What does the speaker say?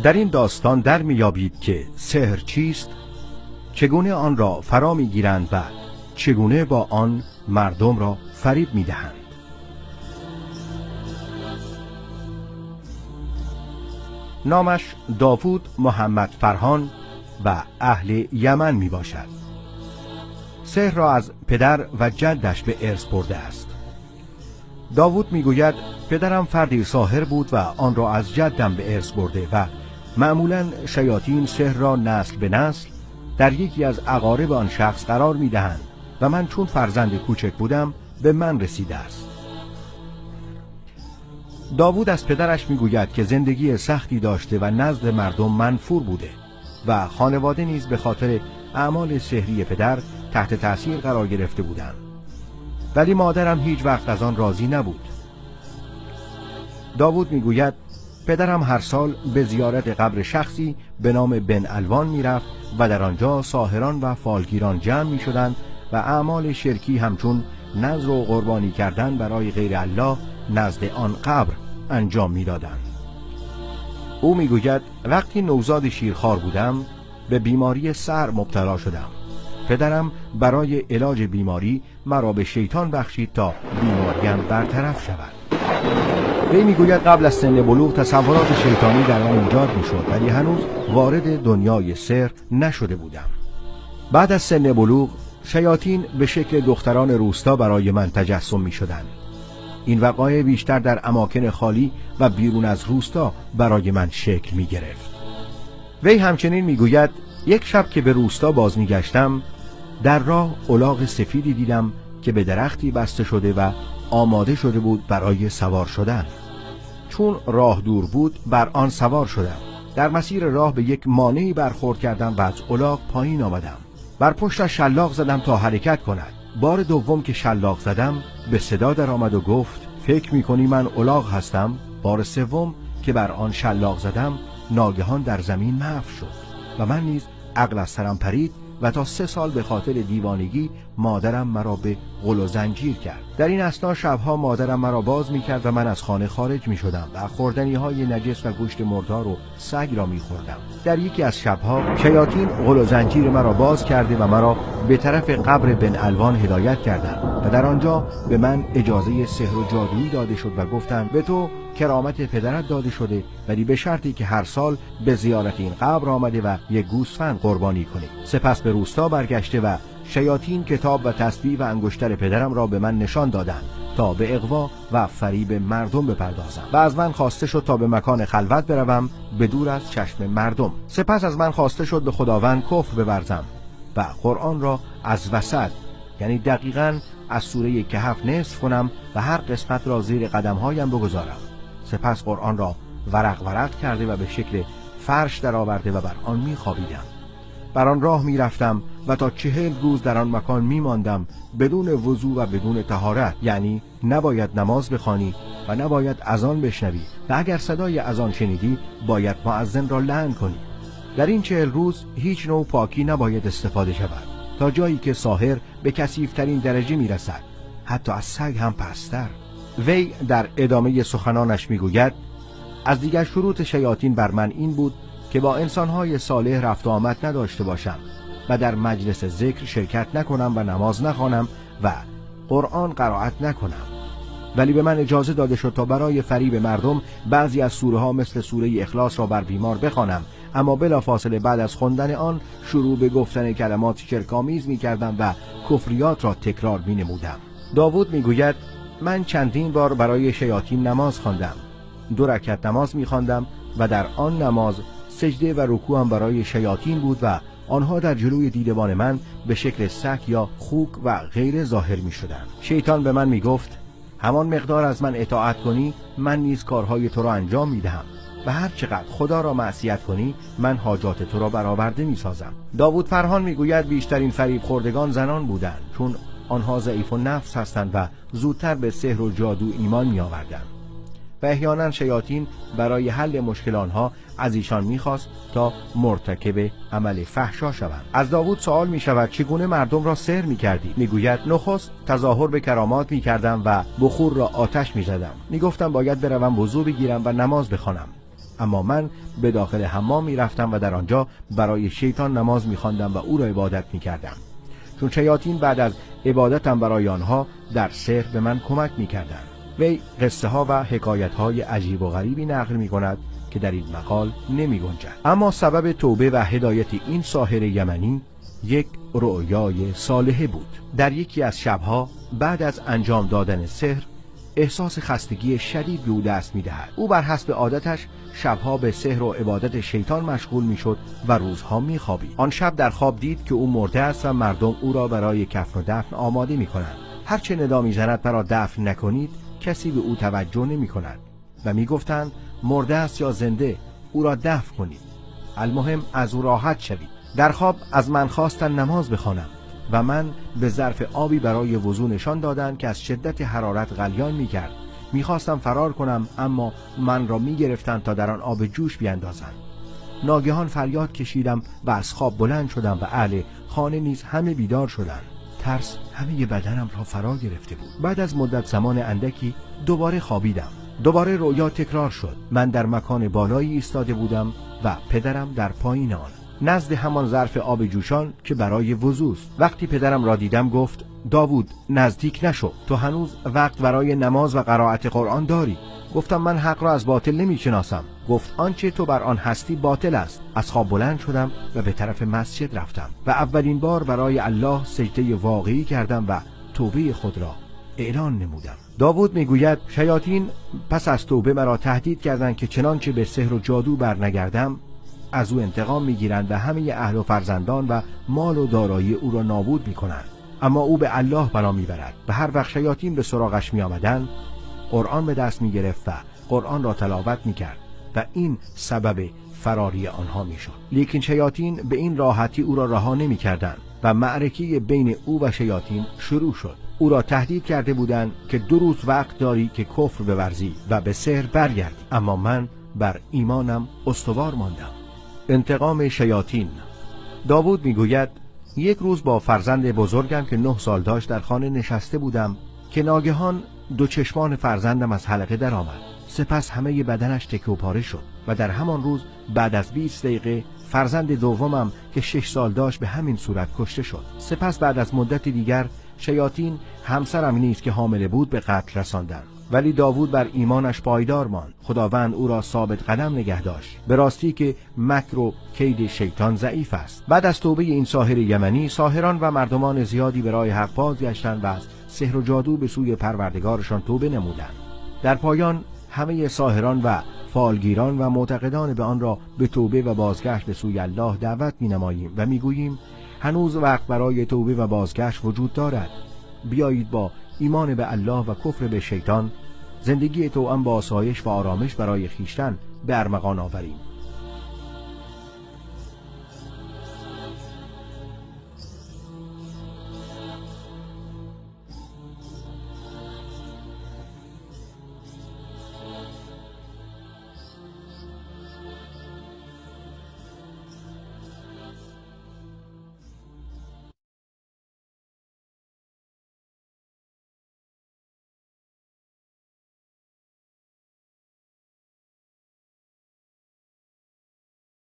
در این داستان در می‌یابید که سحر چیست، چگونه آن را فرا می‌گیرند و چگونه با آن مردم را فریب می‌دهند. نامش داوود محمد فرهان و اهل یمن می باشد. سحر را از پدر و جدش به ارث برده است. داوود می گوید پدرم فردی ساحر بود و آن را از جدم به ارث برده و معمولا شیاطین سحر را نسل به نسل در یکی از اقارب آن شخص قرار می دهند و من چون فرزند کوچک بودم به من رسیده است. داوود از پدرش میگوید که زندگی سختی داشته و نزد مردم منفور بوده و خانواده نیز به خاطر اعمال سحری پدر تحت تأثیر قرار گرفته بودند، ولی مادرم هیچ وقت از آن راضی نبود. داوود میگوید پدرم هر سال به زیارت قبر شخصی به نام بن الوان میرفت و در آنجا ساحران و فالگیران جمع میشدند و اعمال شرکی همچون نذر و قربانی کردن برای غیر الله نزد آن قبر انجام میدادند. او میگوید وقتی نوزاد شیرخوار بودم به بیماری سر مبتلا شدم. پدرم برای علاج بیماری مرا به شیطان بخشید تا بیماریم برطرف شود. وی میگوید قبل از سن بلوغ تصورات شیطانی در آن ایجاد میشد، ولی هنوز وارد دنیای سحر نشده بودم. بعد از سن بلوغ شیاطین به شکل دختران روستا برای من تجسم میشدند. این وقایع بیشتر در اماکن خالی و بیرون از روستا برای من شکل می گرفت. وی همچنین می گوید یک شب که به روستا باز می گشتم در راه الاغ سفیدی دیدم که به درختی بسته شده و آماده شده بود برای سوار شدن. چون راه دور بود بر آن سوار شدم. در مسیر راه به یک مانعی برخورد کردم و از الاغ پایین آمدم. بر پشتش شلاق زدم تا حرکت کند. بار دوم که شلاق زدم به صدا در آمد و گفت فکر می‌کنی من الاغ هستم؟ بار سوم که بر آن شلاق زدم ناگهان در زمین محو شد و من نیز عقل از سرم پرید و تا 3 سال به خاطر دیوانگی مادرم مرا به غل و زنجیر کرد. در این اثنا شبها مادرم مرا باز می‌کرد و من از خانه خارج می‌شدم و خوردنی‌های نجس و گوشت مردار و سگ را می‌خوردم. در یکی از شبها شیاطین غل و زنجیر مرا باز کرده و مرا به طرف قبر بن الوان هدایت کردند و در آنجا به من اجازه سحر و جادویی داده شد و گفتند به تو کرامت پدرت داده شده، ولی به شرطی که هر سال به زیارت این قبر آمده و یک گوسفند قربانی کنی. سپس به روستا برگشته و شیاطین کتاب و تسبیح و انگشتر پدرم را به من نشان دادند تا به اغوا و فریب مردم بپردازم و از من خواسته شد تا به مکان خلوت بروم به دور از چشم مردم. سپس از من خواسته شد به خداوند کفر بورزم و قرآن را از وسط، یعنی دقیقاً از سوره کهف نصف کنم و هر قسمت را زیر قدمهایم بگذارم. سپس قرآن را ورق ورق کرده و به شکل فرش درآورده و بر آن می‌خوابیدم. بر آن راه می‌رفتم و تا 40 روز در آن مکان می‌ماندم بدون وضو و بدون طهارت، یعنی نباید نماز بخوانی و نباید اذان بشنوی و اگر صدای اذان شنیدی باید مؤذن را لعن کنی. در این 40 روز هیچ نوع پاکی نباید استفاده شود تا جایی که ساحر به کثیف‌ترین درجه می‌رسد، حتی از سگ هم پست‌تر. وی در ادامه سخنانش میگوید از دیگر شروط شیاطین بر من این بود که با انسانهای صالح رفت و آمد نداشته باشم و در مجلس ذکر شرکت نکنم و نماز نخوانم و قرآن قرائت نکنم. ولی به من اجازه داده شد تا برای فریب مردم بعضی از سوره ها مثل سوره اخلاص را بر بیمار بخوانم، اما بلافاصله بعد از خواندن آن شروع به گفتن کلمات شرک‌آمیز می‌کردم و کفریات را تکرار می‌نمودم. داوود میگوید من چندین بار برای شیاطین نماز خواندم. 2 رکعت نماز می‌خواندم و در آن نماز سجده و رکوعم برای شیاطین بود و آنها در جلوی دیدبان من به شکل سگ یا خوک و غیر ظاهر می‌شدند. شیطان به من می‌گفت همان مقدار از من اطاعت کنی من نیز کارهای تو را انجام می‌دهم و هر چقدر خدا را معصیت کنی من حاجات تو را برآورده می‌سازم. داوود فرهان می‌گوید بیشترین فریب خوردگان زنان بودند، چون آنها ضعیف و نفس هستند و زودتر به سحر و جادو ایمان می‌آوردند و احیانا شیاطین برای حل مشکل آنها از ایشان می‌خواست تا مرتکب عمل فحشا شوند. از داوود سوال می‌شود چگونه مردم را سحر می‌کردی؟ می‌گوید نخست تظاهر به کرامات می‌کردم و بخور را آتش می‌زدم. می‌گفتم باید بروم وضو بگیرم و نماز بخوانم. اما من به داخل حمام می رفتم و در آنجا برای شیطان نماز می خواندم و او را عبادت می کردم، چون شیاطین بعد از عبادتم برای آنها در سحر به من کمک می کردند. وی قصه ها و حکایت های عجیب و غریبی نقل می کند که در این مقال نمی گنجد. اما سبب توبه و هدایت این ساحر یمنی یک رؤیای صالحه بود. در یکی از شبها بعد از انجام دادن سحر احساس خستگی شدید به او دست می‌دهد. او بر حسب عادتش شبها به سحر و عبادت شیطان مشغول می‌شد و روزها می‌خوابید. آن شب در خواب دید که او مرده است و مردم او را برای کفن و دفن آماده می‌کنند. هرچه ندا می‌زند مرا دفن نکنید، کسی به او توجه نمی‌کند و می‌گفتند مرده است یا زنده، او را دفن کنید، المهم از او راحت شوید. در خواب از من خواستند نماز بخوانم و من به ظرف آبی برای وضو نشان دادند که از شدت حرارت غلیان می‌کرد. می‌خواستم فرار کنم، اما من را می‌گرفتند تا در آن آب جوش بیاندازند. ناگهان فریاد کشیدم و از خواب بلند شدم و اهل خانه نیز همه بیدار شدند. ترس همه بدنم را فرا گرفته بود. بعد از مدت زمان اندکی دوباره خوابیدم. دوباره رؤیا تکرار شد. من در مکان بالایی ایستاده بودم و پدرم در پایین آن، نزد همان ظرف آب جوشان که برای وضوست. وقتی پدرم را دیدم گفت: داوود نزدیک نشو، تو هنوز وقت برای نماز و قرائت قرآن داری. گفتم من حق را از باطل نمیشناسم. گفت آنچه تو بر آن هستی باطل است. از خواب بلند شدم و به طرف مسجد رفتم و اولین بار برای الله سجده واقعی کردم و توبه خود را اعلان نمودم. داوود میگوید شیاطین پس از توبه مرا تهدید کردند که چنانچه به سحر و جادو برنگردم از او انتقام میگیرند و همه اهل و فرزندان و مال و دارایی او را نابود میکنند. اما او به الله بنا میبرد و هر وقت شیاطین به سراغش میآمدند قرآن به دست میگرفت و قرآن را تلاوت میکرد و این سبب فراری آنها میشد. لیکن شیاطین به این راحتی او را رها نمیکردند و معرکه بین او و شیاطین شروع شد. او را تهدید کرده بودند که 2 روز وقت داری که کفر بورزی و به سحر برگردی، اما من بر ایمانم استوار ماندم. انتقام شیاطین. داوود میگوید یک روز با فرزند بزرگم که 9 سال داشت در خانه نشسته بودم که ناگهان 2 چشمان فرزندم از حلقه درآمد. سپس همه بدنش تکه و پاره شد و در همان روز بعد از 20 دقیقه فرزند دومم که 6 سال داشت به همین صورت کشته شد. سپس بعد از مدت دیگر شیاطین همسرم نیز که حامله بود به قتل رساندند. ولی داوود بر ایمانش پایدار ماند. خداوند او را ثابت قدم نگه داشت. به راستی که مکر و کید شیطان ضعیف است. بعد از توبه این ساحر یمنی، ساحران و مردمان زیادی به راه حق بازگشتند و از سحر و جادو به سوی پروردگارشان توبه نمودند. در پایان همه ساحران و فالگیران و معتقدان به آن را به توبه و بازگشت به سوی الله دعوت می‌نماییم و می‌گوییم هنوز وقت برای توبه و بازگشت وجود دارد. بیایید با ایمان به الله و کفر به شیطان زندگی توأم با آسایش و آرامش برای خویشتن به ارمغان آوریم.